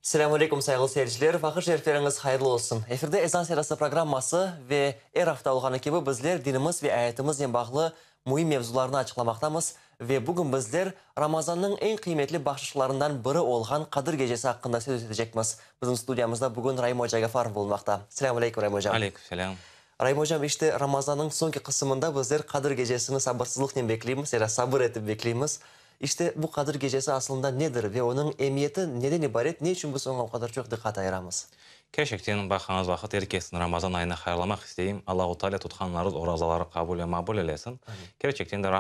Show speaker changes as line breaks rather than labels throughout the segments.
Selâmü aleyküm, sayğılı seyirciler! Vaqıt şerifleriñiz hayırlı olsun! Efirde Ezan sedası programması ve er afta olğanı kibi bizler dinimiz ve ayatımıznen bağlı müim mevzularnı açıqlamaqtamız ve bugün bizler Ramazannıñ eñ qıymetli bahşışlarından biri olğan Qadir gecesi aqqında söz etecekmiz. Bizim studiyamızda bugün Raim oca Gafarov bulunmaqta. Selâmü aleyküm, Raim ocam!
Aleyküm selâm!
Raim ocam, işte, Ramazannıñ soñki qısımında bizler Qadir gecesini sabırsızlıqnen bekleymiz, ya da sabır etip bekleymiz. İşte, bu Qadir gecesi aslında nedir ve onıñ emiyeti neden ibaret, ne içün biz oña o qadar çoq diqqat ayıramız?
Kerçekten, baqañız vaqıt er kesni Ramazan ayına hayırlamaq isteyim. Allahu Teala tutqanlarız orazaları qabul ve maqbul eylesin. Kerçekten de,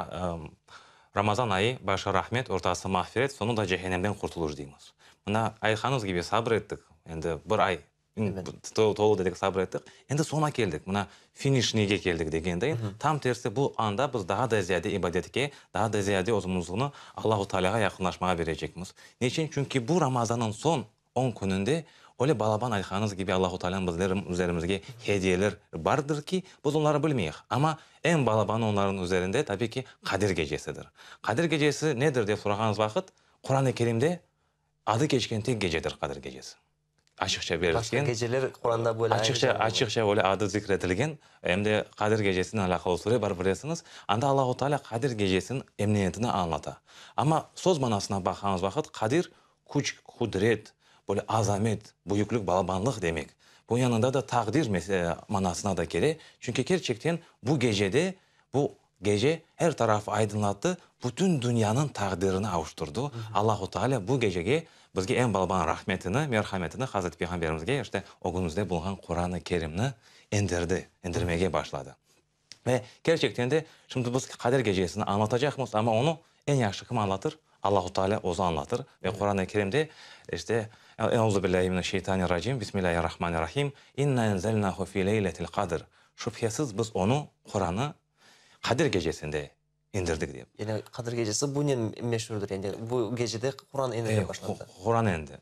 Ramazan ayı başı rahmet, ortası mağfiret, soñu da cehennemden qurtuluş deymiz. Mına, aytqanıñız kibi, sabır ettik, endi bir ay Tolu dedik, sabır ettik. Endi soñuna keldik, mına finişniyge keldik degendeyin, tam tersi bu anda biz daa da ziyade ibadetke, daa da ziyade özümizni Allahu Tealâğa yaqınlaşmağa berecekmiz. Neçün? Çünki bu Ramazannıñ soñ on kününde öyle balaban aytqanımız kibi Allahu Tealânıñ bizler üzerimizge hediyeler bardır ki, biz onları bilmeyik. Amma eñ balabanı onlarnıñ üzerinde tabiy ki Qadir gecesidir. Qadir gecesi nedir dep sorağanıñız vaqıt, Quran-ı Kerimde adı keçken tek gecedir Qadir gecesi. Açıqça berilgen.
Başqa geceler Quranda böyle
Açıqça, açıqça böyle adı zikr etilgen, em de Qadir gecesinen alâqalı sure bar, bilesiñiz. Anda Allahu Teala Qadir gecesiniñ emniyetini añlata. Amma söz manasına baqqanımız vaqıt, Qadir, küç, qudret, böyle azamet, büyüklük, balabanlıq demek. Bunıñ yanında da taqdir manasına da kele, çünki kerçekten bu gecede, bu Gece er tarafı aydınlattı, bütün dünyanıñ taqdirini avuştırdı. Allahu Teala bu gecege bizge eñ balaban rahmetini, merhametini Hazreti Peyğamberimizge, işte, ögümizde bulunğan Quran-ı Kerimni endirdi, endirmege başladı. Ve kerçekten de, şimdi biz Qadir gecesini añlatacaqmız, amma onı eñ yahşı kim añlatır? Allahu Teala özü añlatır. Ve Quran-ı Kerimde, işte, Euzu billahi mineşşeytanirracim, Bismillahirrahmanirrahim, İnna enzelnahu fi leyletil qadr, Şübhesiz biz onı, Quranı, Qadir gecesinde indirdik dep.
Yani Qadir gecesi bunen meşurdır, yani bu gecede Quran enile başlandı.
Quran endi.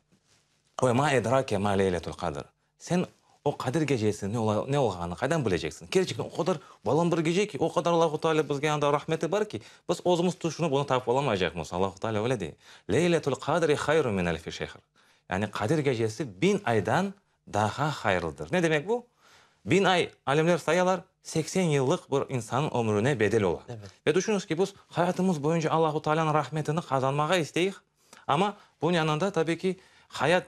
Ve ma edrake ma leyletül qadr. Sen o Qadir gecesi ne ola, ne olğanını qaydan bileceksiñ? Kerçekten o qadar balaban bir gece ki, o qadar Allahu Teala bizge anda rahmeti bar ki, biz özümiz tüşünip onı tapıp olamaycaqmız. Allahu Teala öyle dey. Leyletül qadri hayrun min elfi şehr. Yani Qadir gecesi biñ aydan Daha hayırlıdır. Ne demek bu? Biñ ay, alimler sayalar, 80 yıllıq bir insannıñ ömrüne bedel ola. Ve tüşüñiz ki, biz hayatımız boyunca Allahu Taalanıñ rahmetini qazanmağa isteyik, amma bunıñ yanında, tabiy ki, hayat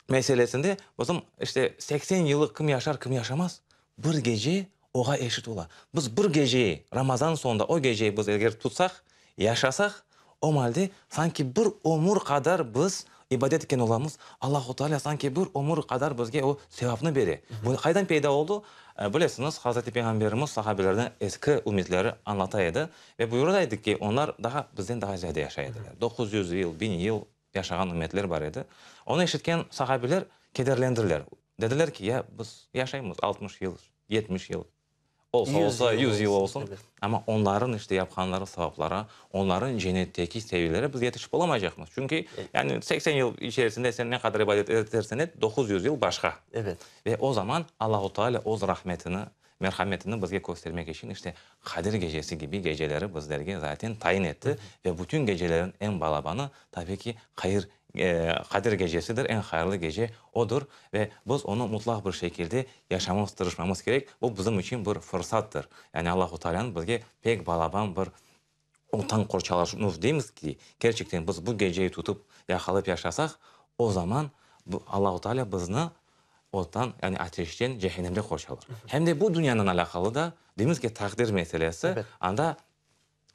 meselesinde bizim, işte, 80 yıllıq kim yaşar, kim yaşamaz, bir gece oğa eşit ola. Biz bir geceyi, Ramazan soñunda o geceyi biz eger tutsaq, yaşasaq, o malde sanki bir ömür qadar biz ibadet etken olamız, Allahu Teala sanki bir ömür qadar bizge o sevapnı bere. Bu qaydan peyda oldı? Bilesiñiz, Hazreti Peyğamberimiz sahabelerine eski ümmetleri añlata edi ve buyura edi ki, onlar daha bizden daha ziyade yaşay ediler, 900 yıl, 1000 yıl yaşağan ümmetler bar edi. Onı eşitken sahabeler kederlendiler. Dediler ki, ya biz yaşaymız 60 yıl, 70 yıl, olsa olsa 100 yıl olsun, amma onların işte yapqanları savaplara, onların cennetteki seviyelere biz yetişip olamaycaqmız. Çünki yani 80 yıl içerisinde sen ne qadar ibadet etersen et, 900 yıl başqa. Ve o zaman Allahu Teala öz rahmetini, merhametini bizge köstermek içün işte Qadir gecesi kibi geceleri bizlerge zaten tayin etti ve bütün gecelerin eñ balabanı tabiy ki Qayır Qadir gecesidir, eñ hayırlı gece odur ve biz onı mutlaq bir şekilde yaşamamız, tırışmamız kerek. Bu bizim içün bir fırsattır. Yani Allahu Taalanıñ bizge pek balaban bir otan qorçalaşuv deymiz ki, kerçekten biz bu geceyi tutıp, yaqalıp yaşasaq, o zaman Allahu Taala bizni ottan, yani ateşten, cehennemden qorçalar. Hem de bu dünyanen alâqalı da, deymiz ki, taqdir meselesi, anda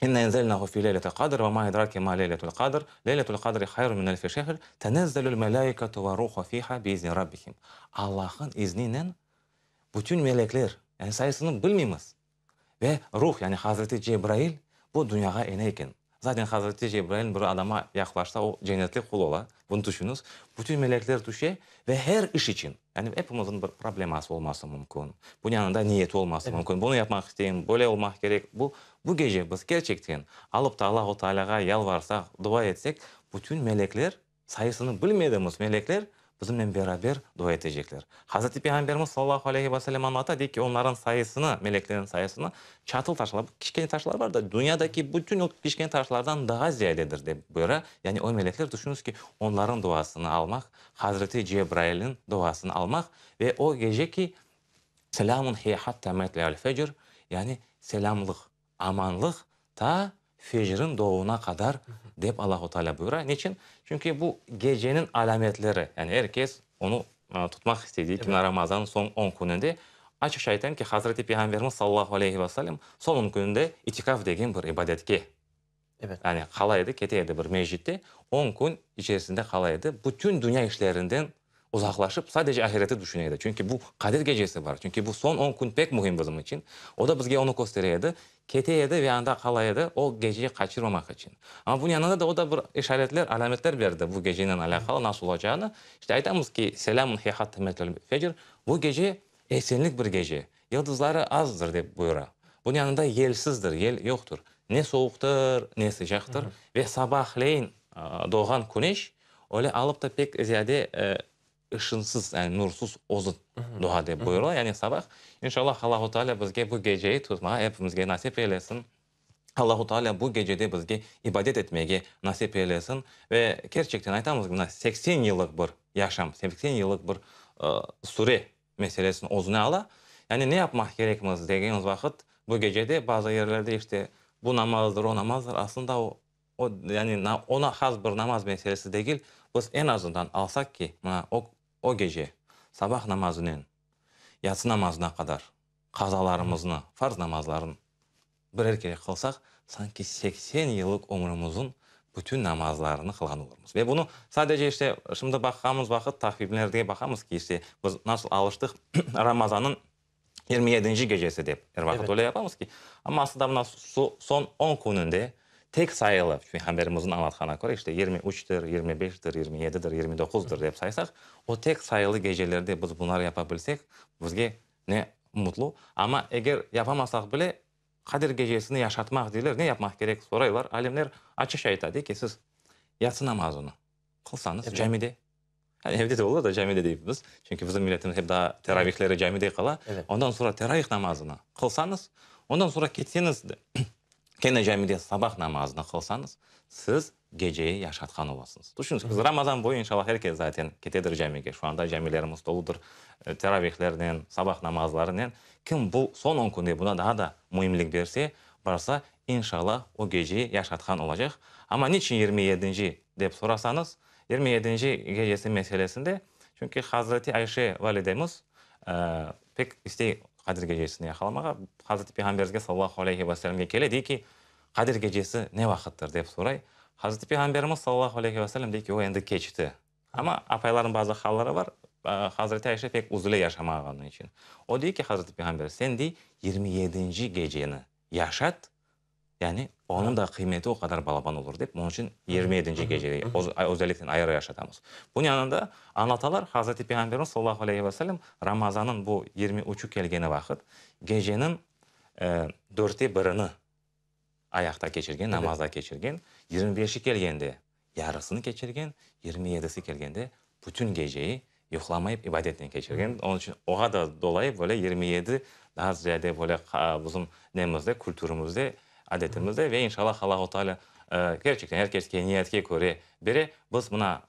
İnna enzelnahu fi leyletil qadr ve ma edrake ma leyletul qadr, leyletul qadri hayrun min elfi şehr, tenezzelul melaikatu ve ruhu fiha biizni rabbihim. Allah'ın izninen bütün melekler, yani sayısını bilmeymiz, ve ruh, yani Hazreti Cebrail bu dünyağa ene eken. Zaten Hazreti Cebrail bir adama yaqlaşsa, o cennetli qul ola, bunı tüşüñiz. Bütün melekler tüşe ve her iş içün, yani epimizniñ bir probleması olması mümkün, bunıñ yanında niyeti olması mümkün, bunı yapmaq isteyim, böyle olmaq kerek, bu, bu gece biz kerçekten alıp da Allahu Tealâğa yalvarsaq, dua etsek, bütün melekler, sayısını bilmediğimiz melekler. Bizimnen beraber dua etecekler. Hazreti Peyğamberimiz sallallahu aleyhi ve sellem añlata, dey ki, onların sayısını, meleklerniñ sayısını, çatıl taşlar, kiçkene taşlar bar da, dünyadaki bütün o kiçkene taşlardan daa ziyadedir, dep buyura. Yani o melekler, tüşüñiz ki, onların duasını almaq, Hazreti Cebrailniñ duasını almaq ve o gece ki, Selâmun hiye hattâ metle'al fecr, yani selâmlıq, Amanlıq ta fecrin doğuvına qadar, dep Allahu Teala buyura. Niçün? Çünki bu geceniñ alâmetleri, yani er kes onı tutmaq istey, deyik ki, mına Ramazannıñ soñ on kününde, açıqça aytam ki, Hazreti Peyğamberimiz sallallahu aleyhi ve sellem soñ on kününde itikaf degen bir ibadetke, yani qala edi, kete edi bir mescitte, on kün içerisinde qala edi, bütün dünya işlerinden uzaqlaşıp, sadece ahireti düşüne edi. Çünki bu Qadir gecesi bar, çünki bu soñ on kün pek mühim bizim içün. O da bizge onı köstere edi. Kete edi ve anda qala edi, o geceyi qaçırmamaq içün. Amma bunıñ yanında da o da bir işaretler, alâmetler berdi bu gecenen alâqalı nasıl olacağını. İşte aytamız ki, Selâmun hiye hattâ metlâ'l fecr, bu gece esenlik bir gece, yıldızları azdır, dep buyura. Bunıñ yanında yelsizdir, yel yoqtır. Ne sovuqtır, ne sıcaqtır. Ve sabahleyin doğğan küneş Öyle alıp da pek ziyade ışınsız, yani nursuz özü doğa dep buyurıla. Yani sabah, inşallah, Allahu Teala bizge bu geceyi tutmağa epimizge nasip eylesin. Allahu Teala bu gecede bizge ibadet etmege nasip eylesin. Ve kerçekten aytamız ki, mına 80 yıllıq bir yaşam, 80 yıllıq bir süre meselesini özüne ala. Yani ne yapmaq kerekmiz degenimiz vaqıt, bu gecede bazı yerlerde işte bu namazdır, o namazdır, aslında o O, yani oña has bir namaz meselesi degil, biz eñ azından alsaq ki, mına o, o gece sabah namazınen yatsı namazına qadar qazalarımıznı, farz namazların birer kere qılsaq, sanki 80 yıllıq ömrümizniñ bütün namazlarını qılğan olurmız. Ve bunı sadece işte şimdi baqqanımız vaqıt taqvimlerge baqamız ki, işte biz nasıl alıştıq Ramazannıñ 27-nci gecesi dep er vaqıt öyle yapamız ki, amma aslında mına soñ on kününde tek sayılı, Peyğamberimizniñ añlatqanına köre, işte 23-dir, 25-dir, 27-dir, 29-dır dep saysaq, o tek sayılı gecelerde biz bunları yapa bilsek, bizge ne mutlu. Amma eger yapamasaq bile, Qadir gecesini yaşatmaq deyler, ne yapmaq kerek soraylar, alimler açıq ayta, dey ki, siz yatsı namazını qılsañız camide, Yani evde de olur da, camide deymiz. Çünki bizim milletimiz hep daa teravihleri camide qıla. Ondan sonra teravih namazını qılsañız, ondan sonra ketseñiz de, kene camide sabah namazını qılsañız, siz geceyi yaşatqan olasıñız. Tüşüñiz, biz Ramazan boyu inşallah er kes zaten ketedir camige. Şu anda camilerimiz toludır teravihlernen, sabah namazlarınen. Kim bu soñ on künde buna daa da müimlik berse, barsa, inşallah o geceyi yaşatqan olacaq. Amma niçün 27-nci dep sorasañız, 27-nci gecesi meselesinde, çünki Hazreti Ayşe validemiz pek istey Qadir gecesini yaqalamağa, Hazreti Peyğamberimizge sallallahu aleyhi ve sellemge kele, dey ki, Qadir gecesi ne vaqıttır, dep soray. Hazreti Peyğamberimiz sallallahu aleyhi ve sellem dey ki, o endi keçti. Amma apaylarnıñ bazı halları bar, Hazreti Ayşe pek üzüle yaşamağanı içün. O dey ki, Hazreti Peyğamber, sen dey, 27-nci geceni yaşat, Yani, onıñ da qıymeti o qadar balaban olur dep, onıñ içün 27-nci gecede özellikle ayrı yaşatamız. Bunıñ yanında añlatalar, Hazreti Peyğamberimiz sallallahu aleyhi ve sellem Ramazannıñ bu 23-ü kelgeni vaqıt geceniñ dörtte birini ayaqta keçirgen, namazda keçirgen, 25-i kelgende yarısını keçirgen, 27-si kelgende bütün geceyi yuqlamayıp ibadetnen keçirgen. Onıñ içün oğa da dolayı böyle 27 daa ziyade böyle bizim nemizde, kültürimizde, adetimizde ve inşallah Allahu Teala kerçekten er keske niyetke köre bere. Biz mına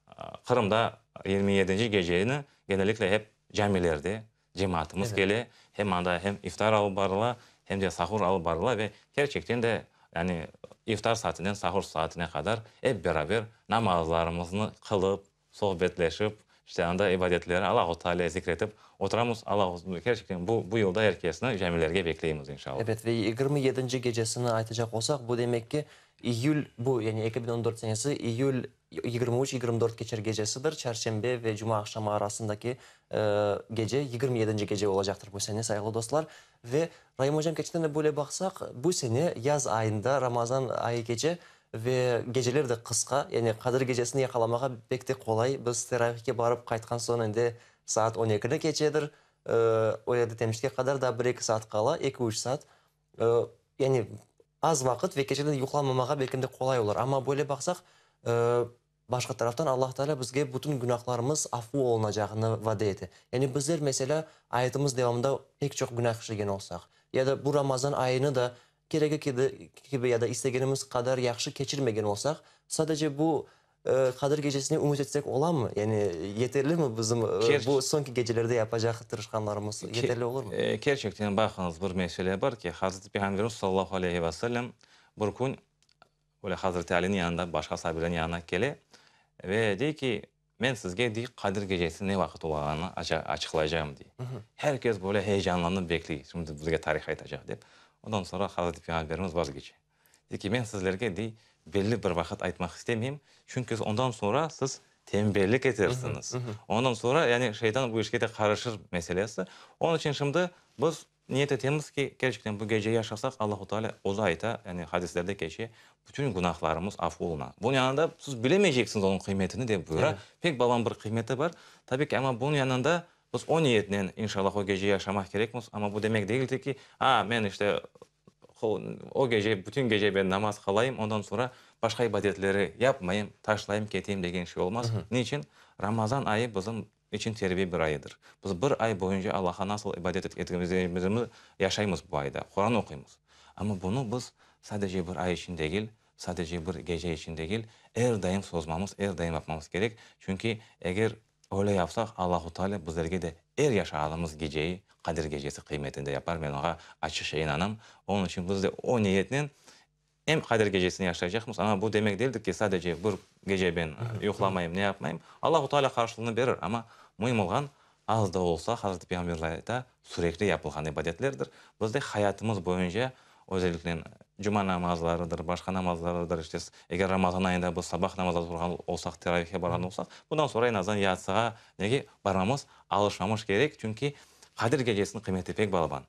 Qırımda 27-nci geceni genellikle hep camilerde Cemaatımız kele, hem anda hem iftar alıp barıla, hem de sahur alıp barıla ve kerçekten de, yani iftar saatinden sahur saatine qadar ep beraber namazlarımıznı qılıp, sohbetleşip, işte anda ibadetleri Allahu Tealâ zikretip oturamız. Allah kerçekten bu bu yılda er kesni camilerge bekleymiz, inşallah.
Ebet, ve 27-nci gecesini aytacaq olsaq, bu demek ki, iyül, bu, yani 2014 senesi iyül 23, 24 keçer gecesidir, çarşenbe ve cuma aqşamı arasındaki gece, 27-nci gece olacaqtır bu sene, sayğılı dostlar. Ve, Raim ocam, keçten de böyle baqsaq, bu sene yaz ayında Ramazan ayı keçe ve geceler de qısqa, yani Qadir gecesini yaqalamağa pek de qolay. Biz teravihke barıp qaytqan soñ endi saat on ekini keçedir, o yerde temşitke qadar daa bir-eki saat qala, eki-üç saat. Yani az vaqıt ve geceden yuqlamamağa belki de qolay olur. Amma böyle baqsaq. Başqa taraftan Allah Teala bizge bütün günahlarımız afu olunacağını vade ete. Yani bizler, meselâ, ayatımız devamında pek çoq günah işlegen olsaq, ya da bu Ramazan ayını da keregi kibi ya da istegenimiz qadar yahşı keçirmegen olsaq, sadece bu Qadir gecesine ümüt etsek olamı? Yani yeterlimi bizim bu soñki gecelerde yapacaq tırışqanlarımız yeterli olurmı?
Kerçekten, baqıñız, bir mesele bar ki, Hazreti Peyğamberimiz sallallahu aleyhi ve sellem bir kün Öyle Hazreti Aliniñ yanında, başqa sahabelerniñ yanına kele ve dey ki, men sizge, dey, Qadir gecesi ne vaqıt olğanını açıqlaycağım, dey. Her kes böyle heyecanlanıp bekley, şimdi bizge tarih aytacaq, dep. Ondan soñra Hazreti Peyğamberimiz vazgeçe. Dey ki, men sizlerge, dey, belli bir vaqıt aytmaq istemeyim, çünki ondan soñra siz tenbellik etersiñiz. Ondan soñra, yani şeytan bu işke de qarışır meselesi. Onıñ içün şimdi biz Niyet etemiz ki, kerçekten bu gece yaşasaq, Allahu Teala özü ayta, yani hadislerde keçe, bütün günahlarımız afu oluna. Bunıñ yanında siz bilemeyceksiñiz onıñ qıymetini, dep buyura. Pek balaban bir qıymeti bar. Tabii ki, amma bunıñ yanında biz o niyetnen, inşallah, o gece yaşamaq kerekmiz. Amma bu demek degildir ki, a, men işte o gece, bütün gece ben namaz qılayım, ondan soñra başqa ibadetleri yapmayım, taşlayım, keteyim degen şey olmaz. Niçün? Ramazan ayı bizim içün terbiye bir ayıdır. Biz bir ay boyunca Allahqa nasıl ibadet etkenimizni yaşaymız bu ayda, Quran oquymız. Amma bunı biz sadece bir ay içün degil, sadece bir gece içün degil, er daim sozmamız, er daim yapmamız kerek. Çünki eger öyle yapsaq, Allahu Teala bizlerge de er yaşağanımız geceyi Qadir gecesi qıymetinde yapar, men oña açıqça inanam. Onıñ içün biz de o niyetnen Em Qadir gecesini yaşaycaqmız, amma bu demek değildir ki, sadece bir gece ben yuqlamayım, ne yapmayım. Allahu Teala qarşılığını berir, amma müim olğan, az da olsa, Hazreti Peyğamberimiz ayta, sürekli yapılğan ibadetlerdir. Biz de hayatımız boyunca, özellikle cuma namazlarıdır, başqa namazlarıdır, işte, eger Ramazan ayında biz sabah namazda turğan olsaq, teravihke barğan olsaq, bundan soñra eñ azından yatsığa nege barmamız, alışmamış kerek, çünki Qadir gecesiniñ qıymeti pek balaban.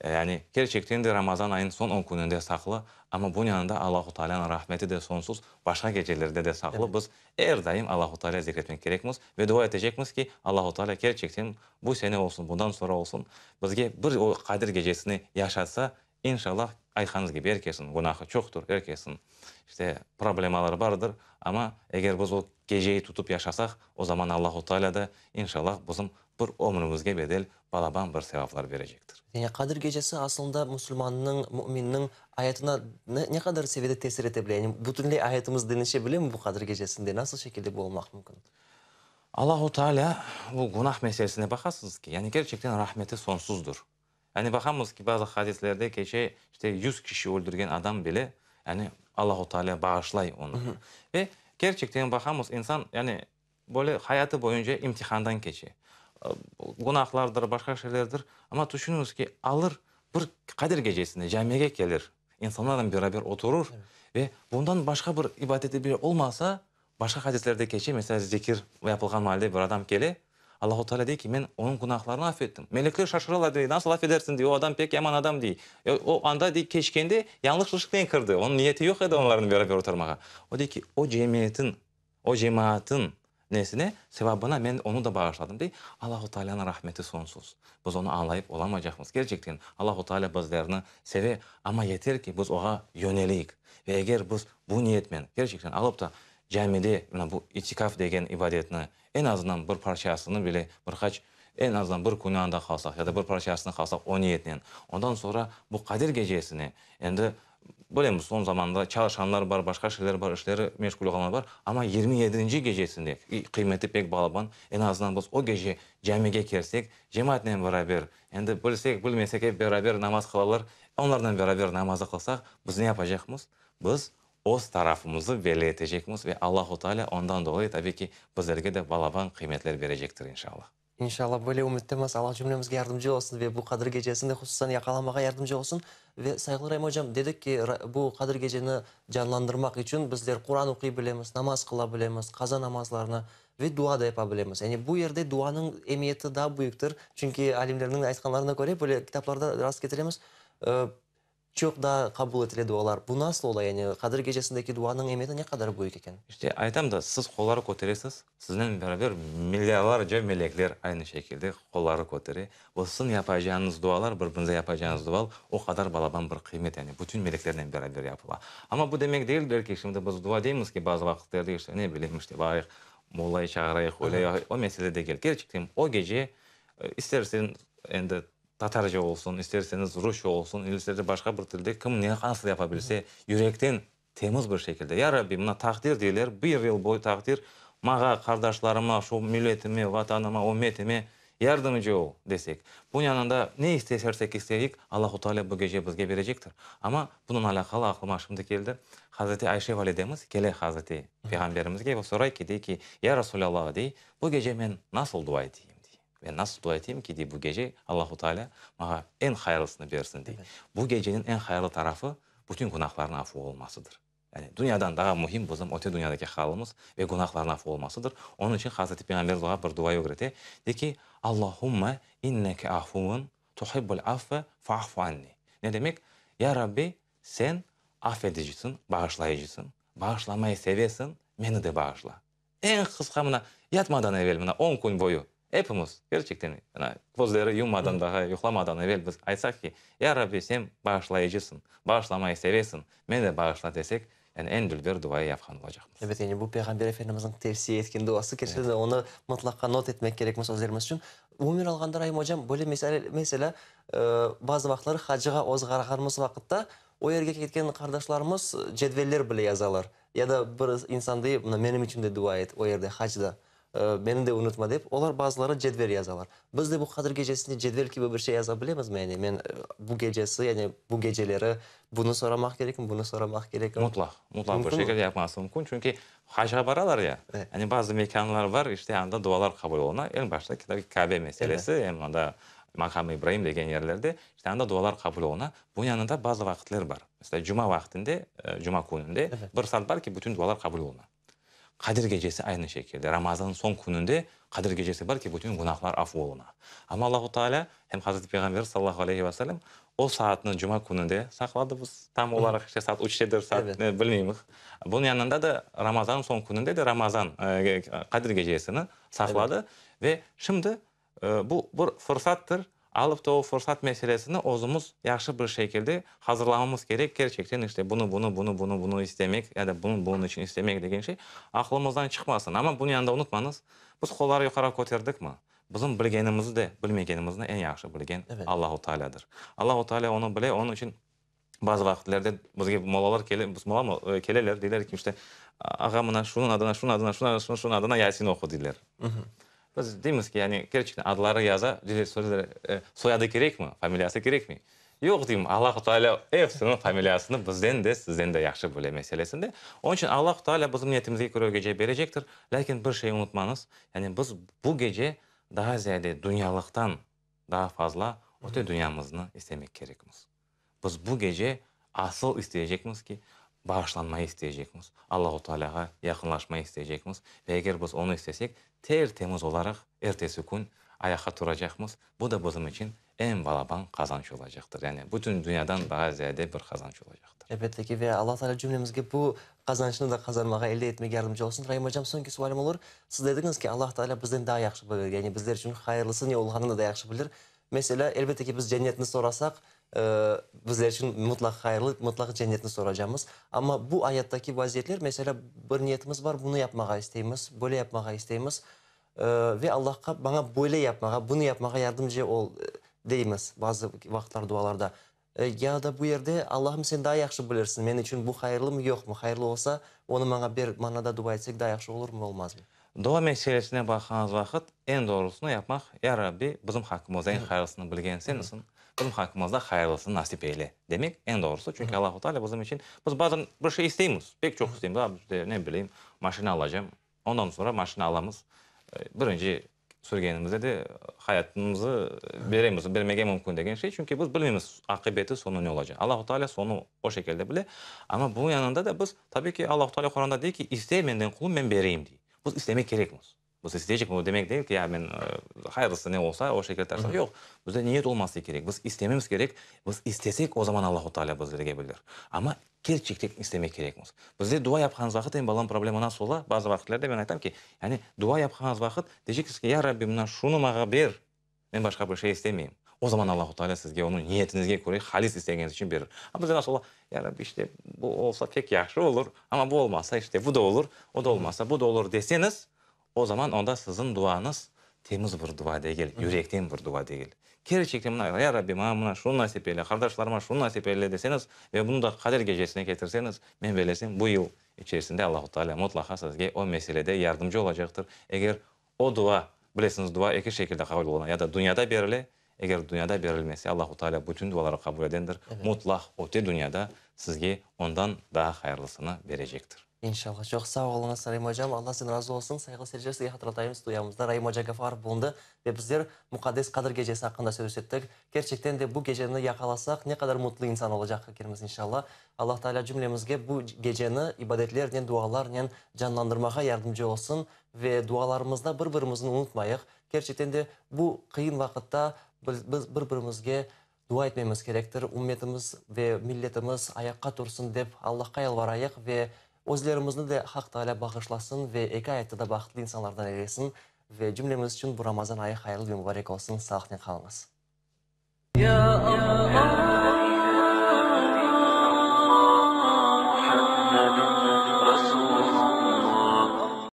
Yani, kerçekten de Ramazan ayınıñ soñ on kününde saqlı, amma bunıñ yanında Allahu Taalânıñ rahmeti de soñsuz, başqa gecelerde de saqlı. Biz er daim Allahu Taalâ zikr etmek kerekmiz ve dua etecekmiz ki, Allahu Taalâ kerçekten bu sene olsun, bundan soñra olsun, bizge bir o Qadir gecesini yaşatsa, İnşallah, aytqanıñız kibi, er kesniñ günahı çoqtur, er kesniñ, işte, problemaları bardır, amma eger biz o geceyi tutıp yaşasaq, o zaman Allahu Teala da, inşallah, bizim bir ömrümizge bedel balaban bir sevaplar berecektir.
Yani Qadir gecesi aslında musulmannıñ, müminniñ ayatına ne qadar seviyede tesir ete bile? Yani bütünley ayatımız deñişe bilemi bu Qadir gecesinde? Nasıl şekilde bu olmaq mümkün?
Allahu Teala bu günah meselesine baqasıñız ki, yani kerçekten rahmeti soñsuzdır. Yani baqamız ki, bazı hadislerde keçe, işte, yüz kişi öldürgen adam bile, yani Allahu Teala bağışlay onı. Ve kerçekten baqamız, insan, yani böyle hayatı boyunca imtihandan keçe. Günahlardır, başqa şeylerdir. Amma tüşüniñiz ki, alır bir Qadir gecesinde camige kelir, insanlarnen beraber oturır ve bundan başqa bir ibadeti bile olmasa, Başqa hadislerde keçe, meselâ, zikir yapılğan maalde bir adam kele, Allahu Teala dey ki, men onıñ günahlarını af ettim. Melekler şaşıralar, dey, nasıl af edersiñ, dey, o adam pek yaman adam, dey. O anda, dey, keçkende yañlışlıqnen kirdi, onıñ niyeti yoq edi onlarnen beraber oturmağa. O dey ki, o cemiyetin, o cemaatın nesine, sevabına men onı da bağışladım, dey. Allahu Tealanıñ rahmeti soñsuz. Biz onı añlayıp olamaycaqmız. Kerçekten, Allahu Teala bizlerni seve, amma yeter ki, biz oğa yöneleyik. Ve eger biz bu niyetmen, kerçekten alıp da, camide mına bu itikaf degen ibadetni, eñ azından bir parçasını bile, bir qaç, eñ azından bir künü anda qalsaq ya da bir parçasını qalsaq o niyetnen, ondan soñra bu Qadir gecesine, endi bilemiz, soñ zamanda çalışqanlar bar, başqa şeyler bar, işleri meşğul olğanlar bar, amma 27-nci gecesinde, qıymeti pek balaban, eñ azından biz o gece camige kelsek, cemaatnen beraber, endi bilsek, bilmesek ep beraber namaz qılalar, Onlarnen beraber namazı qılsaq, biz ne yapacaqmız? Biz öz tarafımızı belli etecekmiz ve Allahu Teala ondan dolayı, tabiy ki, bizlerge de balaban qıymetler berecektir, inşallah.
İnşallah, böyle ümüttemiz. Allah cümlemizge yardımcı olsun ve bu Qadir gecesini hususan yaqalamağa yardımcı olsun. Ve, sayğılı Raim ocam, dedik ki, bu Qadir geceni canlandırmaq içün bizler Quran oquy bilemiz, namaz qıla bilemiz, qaza namazlarını ve dua da yapa bilemiz. Yani bu yerde duanıñ emiyeti daa büyüktir. Çünki alimlerniñ aytqanlarına köre, böyle kitaplarda rast ketiremiz,. Çoq daa qabul etile dualar. Bu nasıl ola, yani Qadir gecesindeki duanıñ emiyeti ne qadar büyük eken?
İşte, aytam da, siz qolları köteresiz, siznen beraber milyarlarca melekler aynı şekilde qolları kötere. Bu siziñ yapacağıñız dualar, bir-birinize yapacağıñız dual o qadar balaban bir qıymet, yani bütün meleklernen beraber yapıla. Amma bu demek değildir ki, şimdi biz dua deymiz ki, bazı vaqıtlarda işte, ne bileyim, işte, barayıq, mollayı çağırayıq, öyle, o mesele degil. Kerçekten, o gece, istersen endi Tatarca olsun, isterseniz rusça olsun, isterse başqa bir tilde, kim ne nasıl yapa bilse, yürekten temiz bir şekilde, Ya Rabbi, mına taqdir deyler, bir yıl boyu taqdir, mağa, qardaşlarıma, şu milletime, Vatanıma, ümmetime yardımcı ol, desek. Bunıñ yanında ne istesersek isteyik, Allahu Teala bu gece bizge berecektir. Amma bunıñ alâqalı aqlıma şimdi keldi, Hazreti Ayşe validemiz kele Hazreti Peyğamberimizge ve soray ki, dey ki, Ya Resulallah, dey, bu gece men nasıl dua eteyim, dey. Men nasıl dua eteyim ki, dey, bu gece Allahu Teala maña eñ hayırlısını bersin, dey. Bu geceniñ eñ hayırlı tarafı, bütün günahlarnıñ afu olmasıdır. Yani, dünyadan daa mühim bizim öte dünyadaki halımız ve günahlarnıñ afu olmasıdır. Onıñ içün Hazreti Peyğamberimiz oğa bir dua ögrete, dey ki, Allahumma inneke afuvun tuhibbul afve fa'fu anni. Ne demek? Ya Rabbi, sen af edicisiñ, bağışlayıcısıñ, bağışlamayı sevesiñ, meni de bağışla. Eñ qısqa mına, yatmadan evel, mına on kün boyu epimiz, kerçekten, mına, közleri yummadan daha, yuqlamadan evel biz aytsaq ki, Ya Rabbi, sen bağışlayıcısıñ, bağışlamayı sevesiñ, meni de bağışla desek, yani eñ dülber duayı yapqan olacaqmız.
Ebet, yani bu Peyğamber Efendimizniñ tevsiye etken duası, kerçekten de onı mıtlaqa not etmek kerekmiz özlerimiz içün. Umumen alğanda, Raim ocam, böyle mesele, meselâ, bazı vaqıtları hacığa ozğarğanımız vaqıtta o yerge ketken qardaşlarımız cedveller bile yazalar. Ya da bir insan dey, mına menim içün de dua et o yerde, hacda, meni de unutma dep, olar bazıları cedvel yazalar. Biz de bu Qadir gecesinde cedvel kibi bir şey yaza bilemizmi? Yani men bu gecesi, yani bu geceleri bunı soramaq kerekim, bunı soramaq kerekim.
Mutlaq, mutlaq bir şekilde yapması mümkün. Çünki hacğa baralar ya, yani bazı mekânlar bar, işte anda dualar qabul oluna. Eñ başta tabii Kabe meselesi, em anda Maqam-ı İbraim degen yerlerde, işte anda dualar qabul oluna. Bunıñ yanında bazı vaqıtler bar. Meselâ, cuma vaqtinde, cuma kününde bir saat bar ki, bütün dualar qabul oluna. Qadir gecesi aynı şekilde, Ramazannıñ soñ kününde Qadir gecesi bar ki, bütün günahlar afu oluna. Amma Allahu Teala, hem Hazreti Peyğamber sallallahu aleyhi ve sellem o saatni cuma kününde saqladı, biz tam olaraq işte saat üçtedir, saat ne bilmeymiz. Bunıñ yanında da Ramazannıñ soñ kününde de Ramazan, Qadir gecesini saqladı ve şimdi Bu bir fırsattır, alıp da o fırsat meselesini özümiz yahşı bir şekilde hazırlamamız kerek, kerçekten işte bunı, bunı, bunı, bunı, bunı istemek ya da bunı bunıñ içün istemek degen şey aqlımızdan çıqmasın. Amma bunıñ yanında unutmañız, biz qolları yuqarı köterdikmi, bizim bilgenimizi de, bilmegenimizni eñ yahşı bilgen Allahu Tealâdır. Allahu Tealâ onı bile, onıñ içün Bazı vaqıtlerde bizge mollalar kele, biz molla keleler, deyler ki, işte, ağa, mına şunıñ adına, şunıñ adına, şunıñ adına, şunıñ adına Yasin oqu, deyler. Biz deymiz ki, yani kerçekten adları yaza, deyler, soylar, soyadı kerekmi, familiyası kerekmi? Yoq, deyim, Allahu Teala epsiniñ familiyasını bizden de, sizden de yahşı bile meselesinde. Onıñ içün Allahu Teala bizim niyetimizge köre o gece berecektir. Lâkin bir şey unutmañız, yani biz bu gece daa ziyade dünyalıqtan daa fazla öte dünyamıznı istemek kerekmiz. Biz bu gece asıl isteyecekmiz ki, bağışlanmayı isteyecekmiz, Allahu Tealâğa yaqınlaşmayı isteyecekmiz ve eger biz onı istesek, ter-temiz olaraq ertesi kün ayaqqa turacaqmız, bu da bizim içün eñ balaban qazanç olacaqtır, yani bütün dünyadan daa ziyade bir qazanç olacaqtır.
Elbette ki, ve Alla Teala cümlemizge bu qazançnı da qazanmağa, elde etmege yardımcı olsun. Raim ocam, soñki sualim olur. Siz dediñiz ki, Allah Teala bizden daa yahşı bilir, yani bizler içün hayırlısı ne olğanını da yahşı bilir. Meselâ, elbette ki, biz cennetni sorasaq, bizler içün mıtlaq hayırlı, mıtlaq cennetni soracamız. Amma bu ayattaki vaziyetler, meselâ, bir niyetimiz bar, bunı yapmağa isteymiz, böyle yapmağa isteymiz ve Allahqa maña böyle yapmağa, bunı yapmağa yardımcı ol, deymiz bazı vaqıtlar dualarda. Ya da bu yerde, Allahım, sen daa yahşı bilirsiñ, men içün bu hayırlımı, yoqmı, hayırlı olsa, onı maña ber manada dua etsek daa yahşı olurmı, olmazmı?
Dua meselesine baqqanımız vaqıt, eñ doğrusını yapmaq, Ya Rabbi, bizim haqqımızda eñ hayırlısını bilgen Sensiñ, bizim haqqımızda hayırlısını nasip eyle, demek eñ doğrusı. Çünki Allahu Teala bizim içün, biz bazen bir şey isteymiz, pek çoq isteymiz, a, işte, ne bileyim, maşina alacam, Ondan soñra maşina alamız. Birinci sürgenimizde de hayatımızı beremiz, bermege mümkün degen şey, çünki biz bilmeymiz aqibeti, soñu ne olacaq. Allahu Teala soñu o şekilde bile. Amma bunıñ yanında da biz, tabiy ki, Allahu Teala Quranda dey ki, İste menden qulum, men bereyim, dey. Biz istemek kerekmiz. Biz isteycekmiz, o demek degil ki, ya men hayırlısı ne olsa, o şekilde taşlar. Yoq, bizde niyet olması kerek, biz istememiz kerek, biz istesek, o zaman Allahu Teala bizlerge bilir. Amma kerçekten istemek kerekmiz. Bizde dua yapqanımız vaqıt, eñ balam problema nasıl ola? Bazı vaqıtlarda men aytam ki, yani dua yapqanıñız vaqıt deyceksiz ki, ya Rabbim, mına şunı maña ber, Men başqa bir şey istemeyim. O zaman Allahu Teala sizge onı niyetinizge köre halis istegeniz içün berir. A bizde nasıl ola? Ya Rabbi, işte, bu olsa pek yahşı olur, amma bu olmasa, işte, bu da olur, o da olmasa, bu da olur deseñiz, o zaman onda siziñ duañız temiz bir dua degil, yürekten bir dua degil. Kerçekten mına, Ya Rabbi, maña mına şunı nasip eyle, qardaşlarıma şunı nasip eyle deseñiz ve bunı da Qadir gecesine ketirseñiz, men belesem, bu yıl içerisinde Allahu Teala mutlaqa sizge o meselede yardımcı olacaqtır. Eger O dua, bilesiñiz, dua eki şekilde qabul oluna, ya da dünyada berile, eger dünyada berilmese, Allahu Teala bütün duaları qabul edendir, mutlaq öte dünyada sizge ondan daa hayırlısını berecektir.
İnşallah. Çoq sağ oluñız, Raim ocam. Allah sizden razı olsun. Sayğılı seyirciler, sizge hatırlatayım, studiyamızda Raim oca Gafarov bulundı ve bizler Muqaddes Qadir gecesi aqqında söz ettik. Kerçekten de bu geceni yaqalasaq, ne qadar mutlu insan olacaq ekenmiz, inşallah. Allah Teala cümlemizge bu geceni ibadetlernen, dualarnen canlandırmağa yardımcı olsun. Ve dualarımızda bir-birimizni unutmayıq. Kerçekten de bu qıyın vaqıtta biz bir-birimizge dua etmemiz kerektir. Ümmetimiz ve milletimiz ayaqqa tursın dep Allahqa yalvarayıq ve özlerimizni de Haq Taalâ bağışlasın ve eki ayatta da bahıtlı insanlardan eylesin. Ve cümlemiz içün bu Ramazan ayı hayırlı ve mubarek olsun. Sağlıqnen qalıñız.